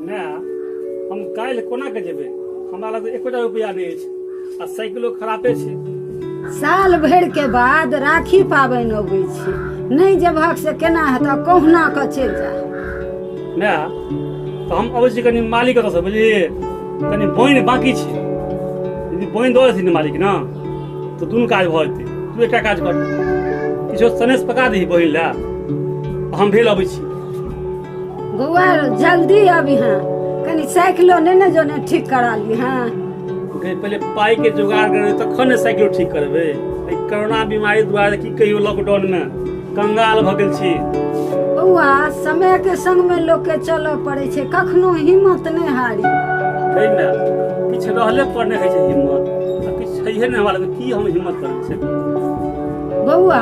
माय, हम काल्हि कोना के जेबै? हमरा लग एकोटा रुपया नहि अछि आ साइकिलो खरापे छै। साल भरि के बाद राखी पाबनि अबै छै, नहि जेबहक से केना हेतऽ? कहुना कऽ चलि जा। माय, तऽ हम अबै छी कनि मालिक ओतऽसँ, बुझलियै? कनि बोनि बाँकी छै, यदि बोनि दऽ देथिन मालिक ने तऽ दुनू काज भऽ जेतै। तू एकटा काज कर, किछो सनेस पका दही बहिन लए, हम भेल अबै छी। बौआ, जल्दी अबिहें, कनि साइकिलो नहि ने जो ने ठीक करा लीहें। गई, पहिले पाई के जुगाड़ करबै तखन ने साइकिल ठीक करबै। एहि कोरोना बीमारी दुआरे की कहियो लॉकडाउन में कंगाल भऽ गेल छी। बौआ, समय के संग में लोक के चलऽ पड़ै छै, कखनो हिम्मत नहि हारी। नहीं ने, किछु रहले पर नहि होइ छै हिम्मत, आ किछु छैहे नहि हमरा लग, की हम हिम्मत करबै से? बौआ,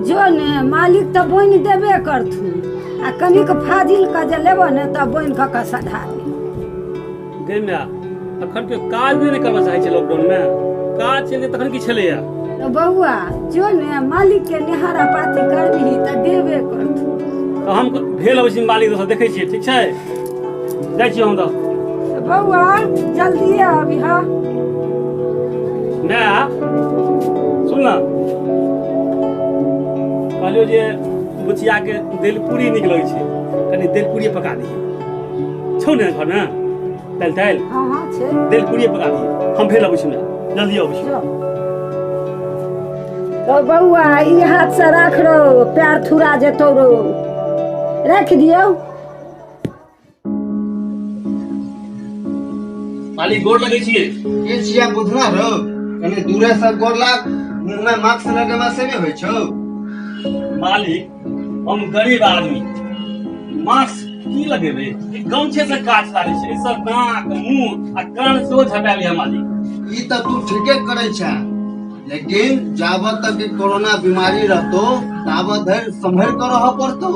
जो ने, मालिक तऽ बोनि देबे करथुन, आ कनिक फाजिल के जे लेबऽ ने तऽ बोनि कऽ कऽ सधा दे। गई माय, अखन के काज नहि करबा चाहै छै लॉकडाउन में, काज चलि तखन की छलैया। तऽ बौआ, जो ने, मालिक के निहारा पाती करबिही तऽ देबे करथुन। तऽ हम भेल अबै छी मालिक दोसर देखै छियै, ठीक छै? जाइ छी हम तऽ। बौआ, जल्दिए अबिह। माय, सुन ना, कहलियौ जे बुचियाके दालिपूरी नीक लगै छै, कनि दालिपूरी पका दिहे। छौ ने घरमे दालि तालि? हँ हँ, छै। दालिपूरी पका दिहे, हम फेर अबै छी माय, जल्दी अबै छी। जो। ओ बौआ, ई हाथ से राख रो, पैर थुरा जेतौ रो, राखि दियौ। मालिक, गोर लगै छियै। के छिया बुधना रौ? कनि दूरे से गोर लाग, मुंह में मास्क लगेबा से नहि होइ छौ। मालिक, हम गरीब आदमी, मास्क की लगेबै? ई गमछे से काज चलाबै छै, एहिसँ नाक मुंह आ कान सेहो झटा लिअ मालिक। ई तऽ तू ठीके करै छे, लेकिन जाबत तक ई कोरोना बीमारी रहतो ताबत धरि सम्हरि कऽ रहऽ पड़तौ।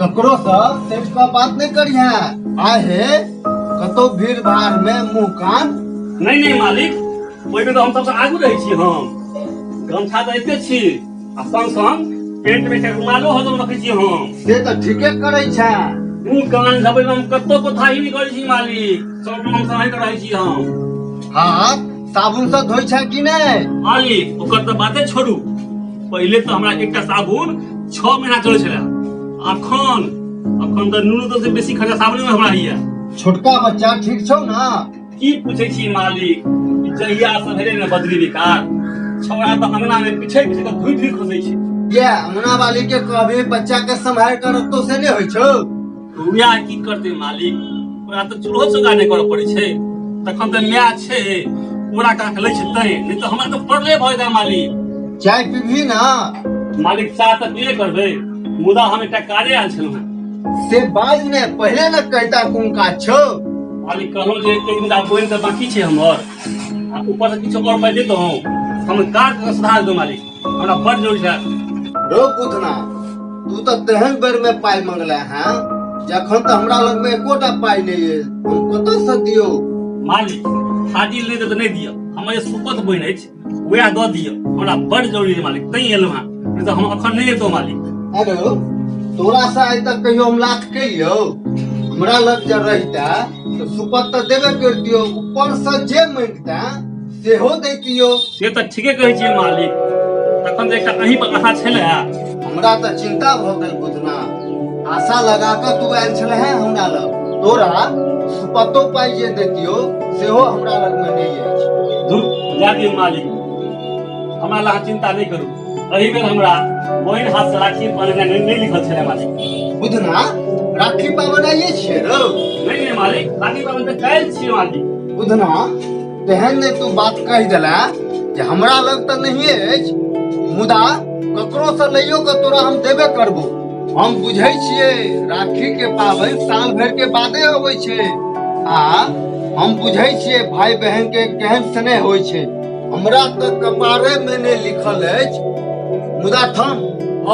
ककरो सँ सटि कऽ बात नहि करिहे, आहे कतौ भीड़ भाड़ में मुंह कान। नहि नहि मालिक, ओहिमे तऽ हम सबसँ आगू रहै छी। हम गमछा तऽ एते छी आ संग संग पेंट में एकटा रुमालो हरदम रखै छी हम। से तऽ ठीके करै छे। मुंह कान झपै मे हम कतौ कोताही नहि करै छी मालिक, सब हम सम्हारि कऽ रहै छी हम। हाथ साबुन से धोइ छै कि नहि? मालिक, ओकर तऽ बाते छोड़ू, पहिले तऽ हमरा एकटा साबुन 6 महीना चलै छलै, अखन अखन तऽ नूनो तेल से बेसी खर्चा साबुन में हमरा होइया। छोटका बच्चा ठीक छौ ना? की पूछै छी मालिक, ई जहिया से भेलै ने बदरी विकार, छौड़ा तऽ अंगना में पीछे पीछे कऽ धुइ धुइ खसै छै। ये अंगना वाली के कहबी बच्चा के सम्हारि के रखतो से नहि होइ छौ? वएह की करतै मालिक, ओकरा तऽ चूल्हो चौका नहि करऽ पड़ै छै, तखन तऽ माय छै कोरा काख लै छै तैं, नहि तऽ हमरा तऽ पड़ले भऽ जेतै मालिक। चाय पीबही ना? मालिक, चाह तऽ पीबे करबै, मुदा हम एकटा काजे आयल छलहुँ हेँ। से बाज ने, पहिले ने कहिता कोन काज छौ। मालिक, कहलहुँ जे एक दिन बोनि तऽ बाकी छै हमर, आ ऊपर से किछु आओर पाइ देतहुँ, हम काज कऽ सुधार देतहुँ मालिक, हमरा बड़ जरूरी छै। रो बुधना, तू तऽ तेहन बेर में पाइ मंगले हैं जखन तऽ हमरा लग में एकोटा पाइ नहि अछि, हम कतऽ से दियौ? मालिक, फाजिल नहि तऽ नहि दिअ, हमर जे सुपत बहिन अछि वएह दऽ दिअ, हमरा बड़ जरूरी है मालिक, तैं एलहुँ हेँ, नहि तऽ हम अखन नहि एतहुँ मालिक। अरे तोरा से आइ तक कहियो हम लाथ केलियौ? हमरा लग जब रहिता तऽ सुपत तऽ देबे करतियौ, ऊपर से जे मांगिता सेहो दैतियौ। से तऽ ठीके कहै छियै मालिक, तखन तऽ एकटा अहीं पर आशा छलै। हमरा तऽ चिंता भऽ गेल बुधना, आशा लगा कऽ तू आयल छले हैं हमरा लग, तोरा सुपतो पाइ जे दैतियौ सेहो हमरा लग में नहि अछि। धुर, जा दियौ मालिक, हमरा लए अहाँ चिंता नहि करू, एहि बेर हमरा बहिन हाथ से राखी बनेनाइ नहि लिखल छलै मालिक। बुधना, राखी पाबनि आइए छियै रौ? नहि नहि मालिक, राखी पाबनि तऽ काल्हि छियै मालिक। बुधना, तेहन नहि तू बात कहि देला जे हमरा लग तऽ नहिए अछि, मुदा ककरो से लैयो के तोरा हम देबे करबो। हम बुझै छियै राखी के पाबनि साल भरि के बादे अबै छै, आ हम बुझै छियै भाई बहन के केहन स्नेह होइ छै। हमरा तऽ कपारे मे नहि लिखल अछि, मुदा थम,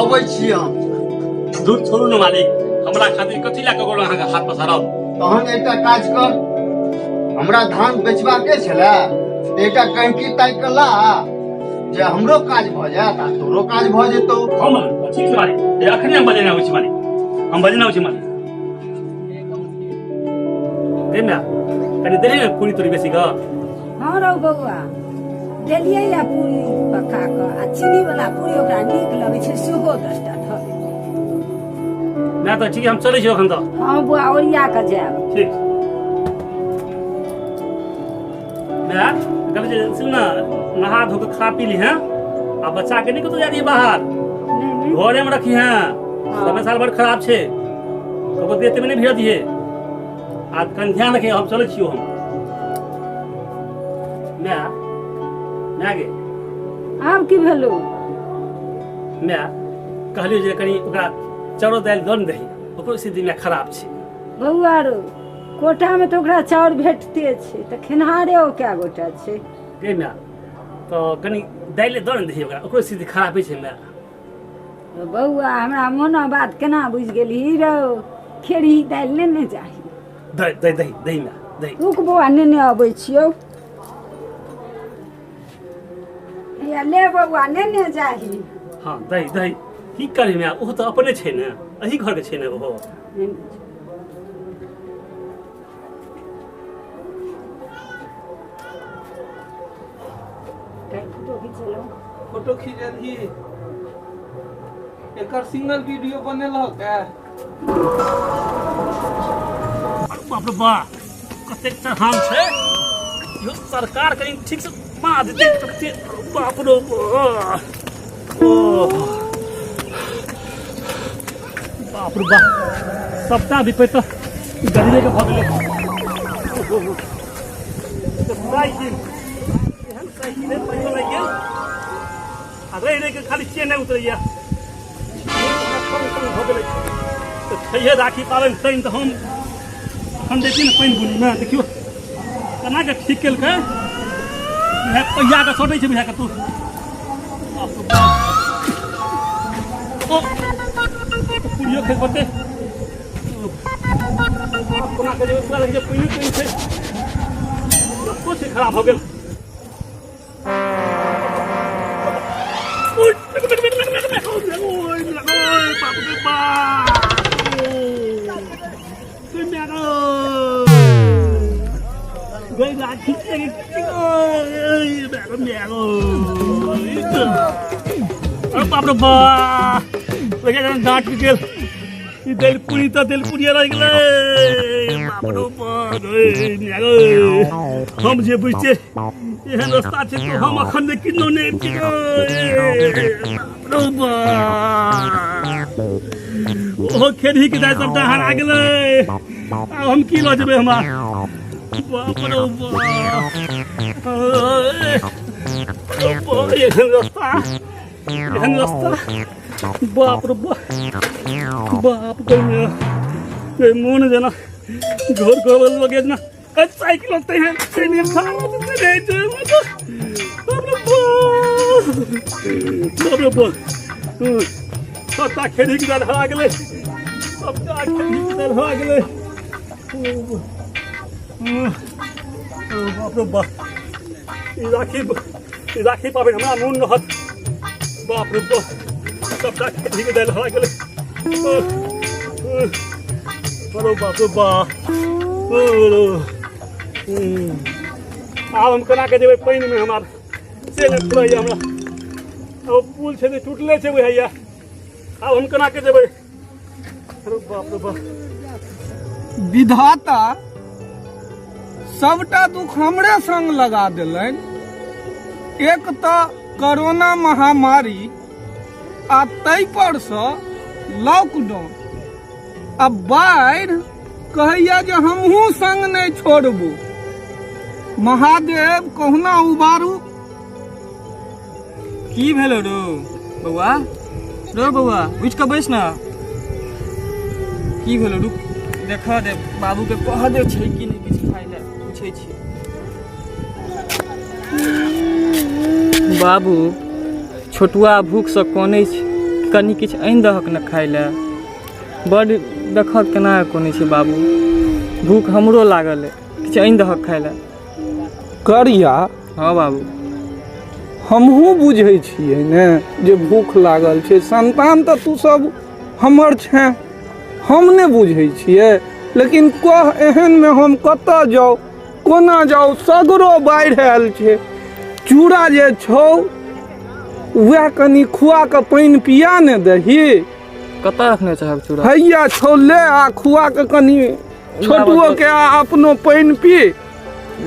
अबै छी हम। दूर छोड़ू ने मालिक, हमरा खातिर कथी लए ककरो अहाँके हाथ पसारब। तहन एकटा काज कर, हमरा धान बेचबाके छलै, तऽ एकटा गहिकी ताकि कऽ ला जे हमरो काज भऽ जायत आ तोरो काज भऽ जेतौ। हम ठीक छै मालिक, अखने हम बजेने अबै छी मालिक, हम बजेने अबै छी मालिक। गे माय, कनि देली ने पूरी तूरी बेसी कऽ। हँ रौ बौआ, देलियै या पूरी पका कऽ, आ चीनी वाला पूरी ओकरा नीक लगै छै, सेहो 10टा धऽ देलियै। माय, तऽ ठीक है, हम चलै छी एखन तऽ। हँ बौआ, ओरिया कऽ जायब। ठीक। माय, कहै छै सुन ने, नहा धो कऽ खा पी ली हैं, आ बच्चा के नहि कतौ जा दियै बाहर। नहि नहि। घरे में रखी हैं। समय साल बड़ खराब छै, ककरो देते में नहि भेज दिहे, आ कनि ध्यान रखिहे। हम चलै छियौ हम। माय, माय गे। आब की भेलौ? माय, कहलियौ जे कनि ओकरा चाउर दालि दऽ ने दही, ओकरो स्थिति माय खराब छै। बौआ रौ, कोटामे तऽ ओकरा चाउर भेटते छै, तऽ खेनहारे ओ कए गोटा छै? गे माय, तऽ कनि दालि दऽ ने दही ओकरा, ओकरो स्थिति खराबे छै माय। बौआ, हमरा मोनो बात केना बुझि गेलही रौ? खेरही दालि नेने जाही। दही दही दही दही माय, दही। रुक बौआ, नेने अबै छियौ। हैया ले बौआ, नेने जाही। हँ, दही दही। की करही माय, ओहो तऽ अपने छै ने, एही घरके छै ने ओहो। नेने जा। फोटो खिचेलहुँ। फोटो खिचलही? एकर सिंगल वीडियो बनेलहक? बाप रे बा, कतेक चढ़ान छै यो! सरकार कनि ठीक से बाँध दे कते। बाप रे बा, ओ बाप रे बा, सबटा विपैत तऽ गरीबे के भऽ गेलै। साइकिल एहन साइकिल है, पैसा लागि गेल, आ रहि रहि के खाली चेने उतरैया भऽ गेलै। तऽ छैहे राखी पाबनि शनि, तऽ हम हम देखिए ने पानि बुनीमे, देखियौ केना के ठीक केलकै। बुझाय पहिया के सटै छै, बुझाय कतौ। बाप रे बाप। ओ पूरियो खसि पड़तै। आब कोना के जेबै? पूरा लगै छै पानि पानि छै, रस्तो छै खराब भऽ गेल। ओय, ओय, बाप रे बाप। ओय, म्यारो। गई राखी के, ओय, म्यारो, म्यारो। अरे बाप रे बाप, ओय जेना डाँट गेल। ई दलपूरी तऽ दलपूरिये रहि गेलै। बाप रे बाप, ओय, म्यारो। हम जे बुझिते एहन रास्ता छै तऽ हम अखन नहि किन्नो नहि अबितियै। बाप रे बाप, ओहो खेरही के दाइ सबटा हरा गेलै। आब हम की लऽ जेबै हमरा? बाप रे बाप, एहन रास्ता, एहन रास्ता, बाप रे बाप। बाप रे, मोन जेना घर घर लगे जेना साइकिल होते हैं। बाप रे बाप, सबटा खेरही के दाल हरा गेलै, सबटा खेरही के दाल हरा गेलै। बाप रे बाप, ई राखी, ई राखी पाबनि हमरा मोन रहत। बाप रे बाप, सबटा खेरही के दालि हरा गेलै। अरे बाप रे बाप, आब हम केना के जेबै पानिमे? हम आब से नहि फुरैया हमरा। ओ पुल छै ने, टूटले छै बुझाइया। आब हम केना के जेबै? अरे बाप रे बाप। विधाता सबटा दुख हमरे संग लगा देलनि। एक तऽ कोरोना महामारी, आ ताहि परसँ लॉकडाउन, आ बाढ़ि कहैया जे हमहूँ संग नहि छोड़बू। महादेव, कहुना उबारू। की भेलो रो बौआ? रो बौआ, उठि कऽ बैस ना। की भेलो? रुक, देखऽ दे बाबू के, कह दे छै कि नहि किछु खाइ लए। पूछै छी। बाबू, छोटुआ भूखसँ कनै छै, कनि किछु आनि दहक ने खाइ लए। बड्ड देखऽ केना कनै छै बाबू। भूख हमरो लागल अइ, किछु आनि दहक खाइ लए। करिया। हँ बाबू। हमहूँ बुझै छियै ने जे भूख लागल छै। संतान तऽ तू सब हमर छेँ, हम नहि बुझै छियै। लेकिन कह एहनमे हम कतऽ जाउ कोना जाउ सगरो बाढ़ि आयल छै चूड़ा जे छौ वएह कनि खुआ कऽ पानि पिया ने दही कतऽ रखने छहक चूड़ा हैया छौ ले आ खुआ कऽ कनि छोटुओ के आ अपनो पानि पी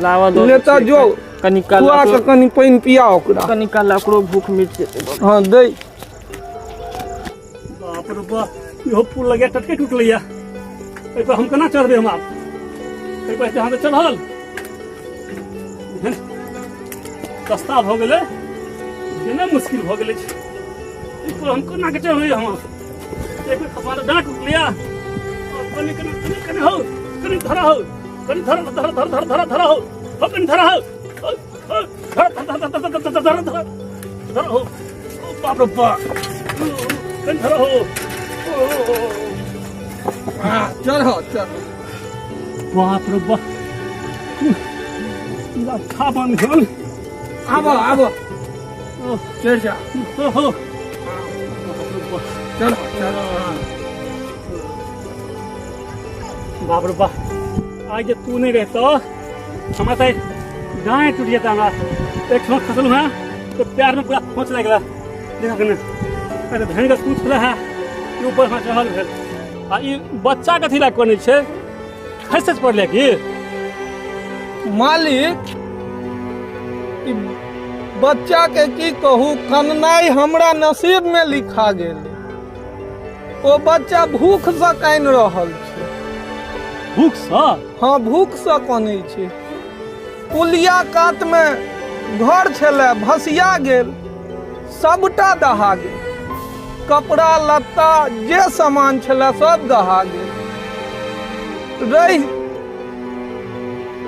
लावा दऽ ले तऽ जो कनि काल खुआ कऽ कनि पानि पिया ओकरा कनि काल ओकरो भूख मिट जेतै हँ दै बाप रे बाप इहो पुल लगे टटके टूटलैया एहि पर हम केना चढ़बै हम आब एहि पर एते हाथ चढ़ल सस्ता भऽ गेलै जेना मुश्किल भऽ गेलै एहि पर हम केना के चढ़बै हम एक बेर खसवा तऽ डाँट टूटलैया कनि कनि कनि कनि हौ कनि धरा हौ कनि धर धर धर धर धर धरा हौ हौ कनि धरा हौ धर धर धर धर धर धर धर धर हौ बाप रे बाप कनि धरा हौ चढ़ चढ़ बाप रे बाप अच्छा बन गेल आबो आबो चढ़ जा हो चढ़ चढ़ बाप रे बाप आइ जे तू नहि रहतो हमरा तऽ डाँय टूटि जेता हमरा एक ठोक खसलहुँ हँ तऽ पैरमे पूरा खोच लागि गेला देखा ने अरे धनि के तू छलै है ई ऊपर हमरा चढ़ल भेल आ ई बच्चा कथी लए कनै छै खसि पड़लै की मालिक ई बच्चा के की कहू कननाइ हमरा नसीब में लिखा गेल ओ बच्चा भूख से कानि रहल छै भूखसँ हँ भूख से कनै छै पुलिया कात में घर छलै भसिया गेल सबटा दहा गेल कपड़ा लत्ता जे सामान छलै सब दहा गेल रहि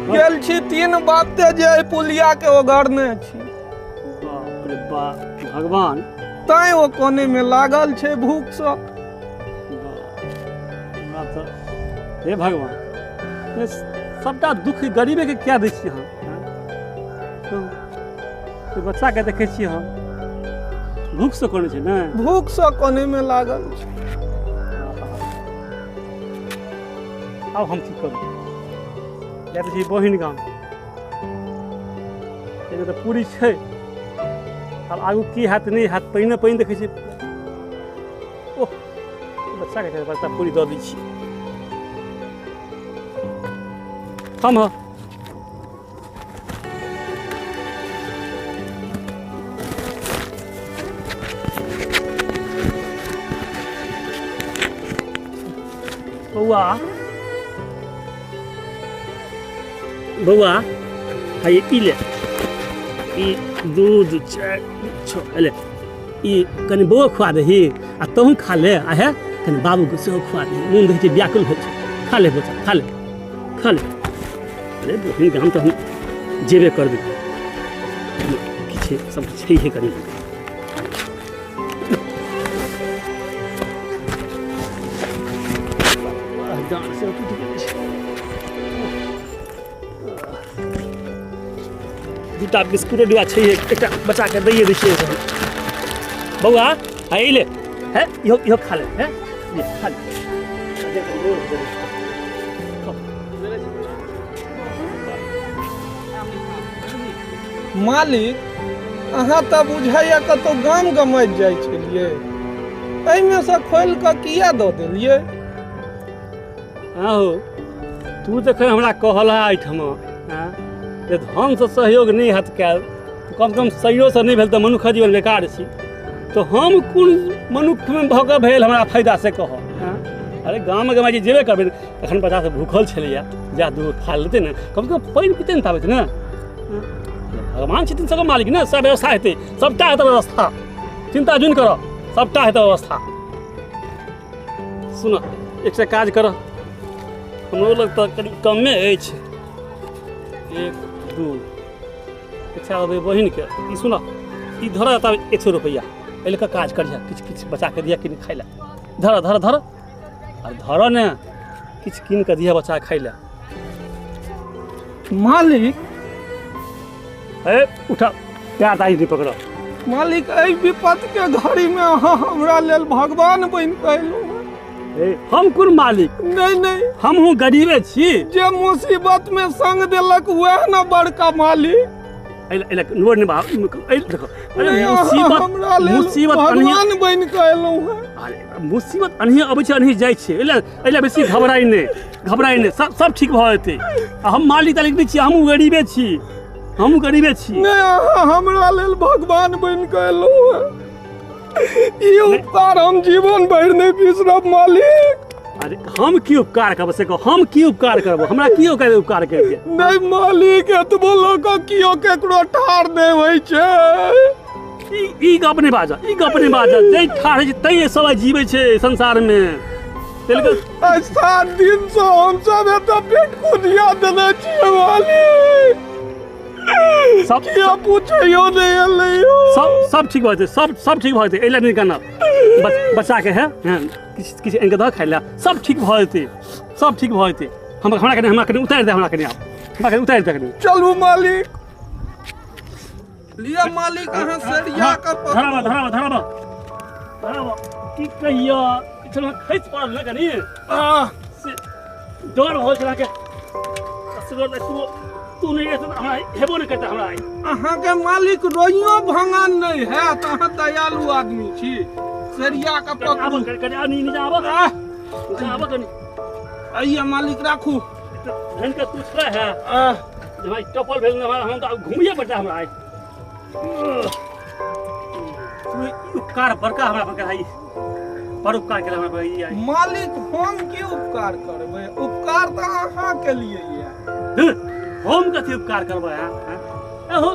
गेल छी तीन बापते जे एहि पुलिया के ओगरने छी बाप रे बाप भगवान तैं ओ कोने में लागल छै भूखसँ हमरा तऽ हे भगवान ये सबटा दुख गरीबेके किया दै छी अहाँ कहू। ई बच्चाके देखै छी हम भूखसँ कोने छै ने भूखसँ कोने में लागल छै आब हम की करू जाइ तऽ छी बहिन गाम एहिमे तऽ पूरी छै आब आगू की हैत नहि हैत पहिने पानि देखै छी ओह बच्चाके छै बच्चा पूरी दऽ दै छी हम हँ बौआ बौआ है ई ले ई दूध चारि छओ ले ई कनि बौआ खुआ दही आ तहूँ खा ले आ हे कनि बाबूके सेहो खुआ दही मोन रहै छै व्याकुल होइ छै खा ले बच्चा खा ले खा ले अरे बहिन गाम तऽ हम जेबे करबै किछु सब छैहे कनि डाँट से टूटि गेल छै दूटा बिस्कुटो डिब्बा छै एकटा बच्चाके दैए दै छियै बौआ है ले है इहो इहो खा ले है ले खा ले मालिक अहाँ तऽ बुझाइए कतहु गाम गमैत जाइ छलियै एहिमे सँ खोलि कऽ किया दऽ देलियै आहो तू जखन हमरा कहल है एहिठाम आँय, जे धनसँ सहयोग नहि हैत कयल तऽ कमसँ कम सहयोगसँ नहि भेल तऽ मनुक्ख जीवन बेकार छी तऽ हम कोन मनुक्खमे भऽ कऽ भेल हमरा फायदा से कहऽ आँय? अरे गाममे गमाइ जेबे करबै एखन बच्चा सब भूखल छलैए जा दूगो खा लेतै ने कमसँ कम पानि पीतै ने ताबत ने भगवान छथिन सबके मालिक ने सब व्यवस्था हेतै सबटा हेतै व्यवस्था चिन्ता जुन करऽ सबटा हेतै व्यवस्था सुन एकटा काज कर हमरो लग तऽ कनि कमे अछि एक दू अच्छा अबै बहिनके ई सुन ई धर तब 100 रुपैआ एहि लऽ कऽ काज करिह किछु किछु बचा कऽ दिअ किन खाइ लए धर धर धर आ धर ने किछु कीन कऽ दिअ बच्चा खाइ लए मालिक हे उठा पैर दाही नहि पकड़ मालिक एहि विपद के घड़ी में अहाँ हमरा लेल भगवान बनि कऽ अयलहुँ हँ। ए, हम कोन मालिक? नहीं नहीं, हमहूँ गरीबे छी। जे मुसीबत में संग देलक वह न बड़का मालिक। एहि नोर नहि बहा, एहि देखो। अरे नहीं, मुसीबत हमरा लेल मुसीबत अनहिए भगवान बनि कऽ एलहुँ हेँ। अरे मुसीबत अनहिए अबै छै, अनहिए जाइ छै। एहि लए बेसी घबराइ नहि, घबराइ नहि, सब सब ठीक भऽ जेतै। आ हम मालिक तालिक नहि छी, हमहूँ गरीबे छी, हमहूँ गरीबे छी। नहि, अहाँ हमरा लेल भगवान बनि कऽ एलहुँ हेँ। ई उपकार हम जीवन भरि नहि बिसरब मालिक। अरे हम की उपकार करब से कहू, हम की उपकार करब? हमरा की ओकर उपकार करिके? नहि मालिक, एतबो लऽ कऽ कियो केकरो ठाढ़ नहि होइ छै। ई गप नहि बाजऽ, ई गप नहि बाजऽ। जै ठाढ़ होइ छै तै सब आइ जीबै छै संसारमे। आइ 7 दिनसँ हमसब एतऽ पेट कुदिया देने छियै मालिक, सब कियो पूछैयो नहि एलैयो। सब सब ठीक भऽ जेतै, सब सब ठीक भऽ जेतै। एहि लए नहि कानब। बच्चाके है, हँ, किछु किछु आनि कऽ दऽ खाइ लए। सब ठीक भऽ जेतै, सब ठीक भऽ जेतै। हमरा कनि उतारि दे, हमरा कनि आब, हमरा कनि उतारि दे कनि। चलू मालिक, लिअ मालिक, अहाँ सरिया कऽ पकड़ू। धराबऽ, धराबऽ, धराबऽ, धराबऽ। की कहियऽ, चलू खसि पड़ल ने कनि। आह, से डर भऽ गेल अहाँके। असगर तू तू नहि रहतै तऽ हमरा हेबो नहि करतै हमरा आइ। अहाँके मालिक रोइयो भंगान नहि हैत, अहाँ दयालु आदमी छी। सरिया कऽ कनि आबऽ, पकड़ू। कनि कनि आ नीचा आबऽ, आह, नीचा आबऽ कनि। आइए मालिक, राखू। धन के तू छह है। आह, जे भाई टपल भेल ने हमरा, हम तऽ आब घुमिए पड़ता हमरा आइ। तू ई उपकार बड़का हमरा पर कराई, बड़ उपकार केला हमरा पर ई आइ। मालिक, हम की उपकार करबै? उपकार तऽ अहाँ केलियै ये। हँ, हम कथी उपकार करबै? हाँ, हाँ? एहो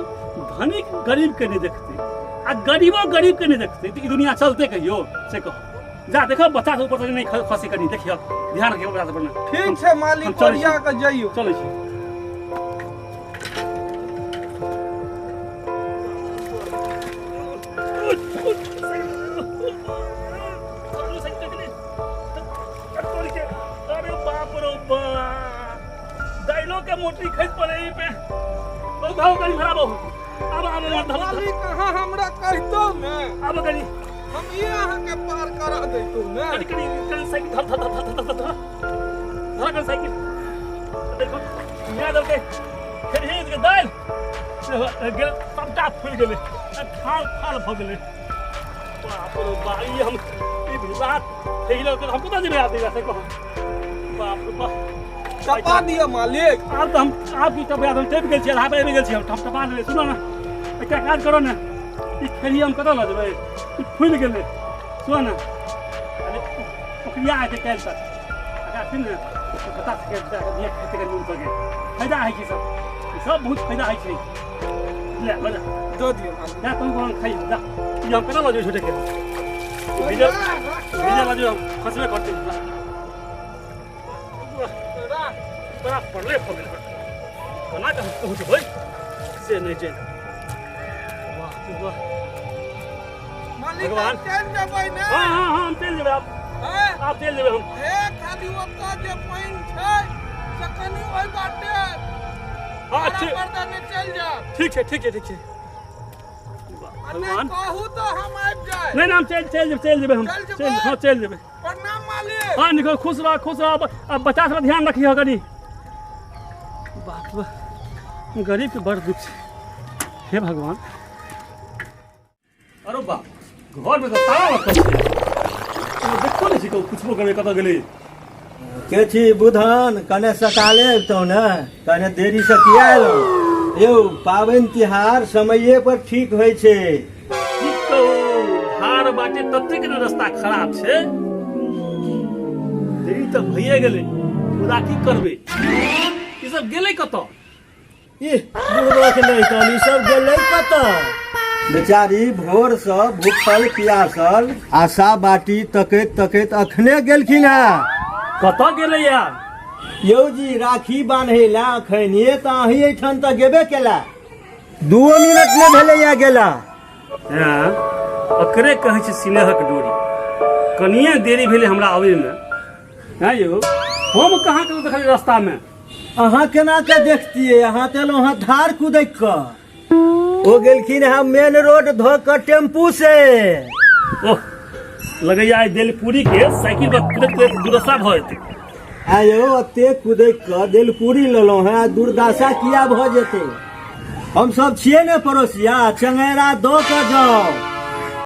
धनिक गरीब के नहि देखतै आ गरीबो गरीब के नहि देखतै तऽ ई दुनिया चलतै कहियो से कहो। जा देखो बच्चा सब ऊपर से नहि खसे, कनि देखियो, ध्यान रखियो बच्चा सब पर ने। ठीक छै मालिक, हम चलै छी। ओरिया कऽ जइयौ। चलै छी। अरे बाप रो बाप, दाइलो के मोटरी खसि पड़े ई पे। ओ भाव कनि खराब हो। आब आब आब धर। मालिक, अहाँ हमरा कहितौ ने। आब कनि। हम ई अहाँके पार करा दैतहुँ ने। कनि कनि कनि साइकिल धर धर धर धर धर धर धर कनि साइकिल। देखो माय देलकै फेर हे के दालि गेल, सबटा फूलि गेलै, थाल थाल भऽ गेलै। बाप रो बाप, ई हम ई भिला फैल हम कतऽ जेबै आब से कहू। बाप रो बाप। टपा दिअ मालिक। आब तऽ हम आब की टपा, हम टपि गेल छी, आधा पर आबि गेल छी हम, हम टपा देबै। सुनो ने, एकटा काज करो ने, ई खेली हम कतऽ लऽ जेबै? ई फूलि गेलै। सुनो ने, अरे ओकरिया हेतै काल्हि तक, एकरा सुन ने, बता सकै दिया खेतै कनि सबके फायदा होइ छै, सब ई सब बहुत फायदा होइ छै। ले बजा। दऽ दिअ मालिक। जा तुम कौन खाइ जा। ई हम कतऽ लऽ जेबै छोटे के? भेजल भेजल लऽ जेबै हम, खसबे करतै। बड़ा पड़ले भऽ गेल, कोना कऽ हम पहुँचबै से नहि जानि। वाह वाह। मालिक, भगवान। चलि जेबै ने? हाँ हाँ हाँ, हम चलि जेबै आब। हैं? आब चलि जेबै हम। हे, खाली ओतऽ जे पानि छै से कनि ओहि बाटे हाँ ठीक। पर दने चलि जायब। ठीक छै, ठीक छै, ठीक छै। आ नहि भगवान कहू तऽ हम आबि जाय। नहि नहि, हम चलि चलि जेबै, चलि जेबै हम। चलि जेबै? चलि, हाँ चलि जेबै। प्रणाम मालिक। हाँ निको, खुश रह, खुश रह। अब बच्चा सब ध्यान रखियो कनि। बाप रे, गरीब के बड़ दुख छै। हे भगवान। अरे बाप, घर में तऽ ताला लटकल छै, ओहिमे देखतो नहि छी कहू, पुछबो करबै कतऽ गेलै। के छी बुधन? कने सकाले अबितहुँ ने, कने देरीसँ किया एलहुँ यौ? पाबनि तिहार समये पर ठीक होइ छै। की कहू, धार बाटे ततेक ने रास्ता खराब छै, देरी तऽ भइए गेलै, मुदा की करबै? ई सब गेलै कतऽ? इह बुढ़बक नहि तहन ई सब गेलै कतऽ? बेचारी भोरसँ भूखल पियासल आशा बाटी तकैत तकैत अखने गेलखिन हेँ। कतऽ गेलै यार? यौ जी, राखी बान्है लए अखनिये तऽ अहीं एहिठाम तऽ गेबे केला, 2 मिनट नहि भेलैया गेला। हँ, ओकरे कहै छै सिनेहक डोरी। कनिये देरी भेलै हमरा आबैमे। हँ यौ, हम कहाँ कतौ देखलियै रास्तामे? अहाँ केना के देखतियै? अहाँ तऽ एलहुँ हँ धार कुदैक कऽ, ओ गेलखिन हँ मेन रोड धऽ कऽ टेम्पू से। ओह। लगैया आइ देलपूरी के साइकिल पर कुदैत कुदैत दुर्दशा भऽ जेतै। आयो एते कुदैत कऽ देलपूरी लेलहुँ हेँ, आ दुर्दशा किया भऽ जेतै? हम सब छियै ने पड़ोसिया, चंगेरा दऽ कऽ जाउ।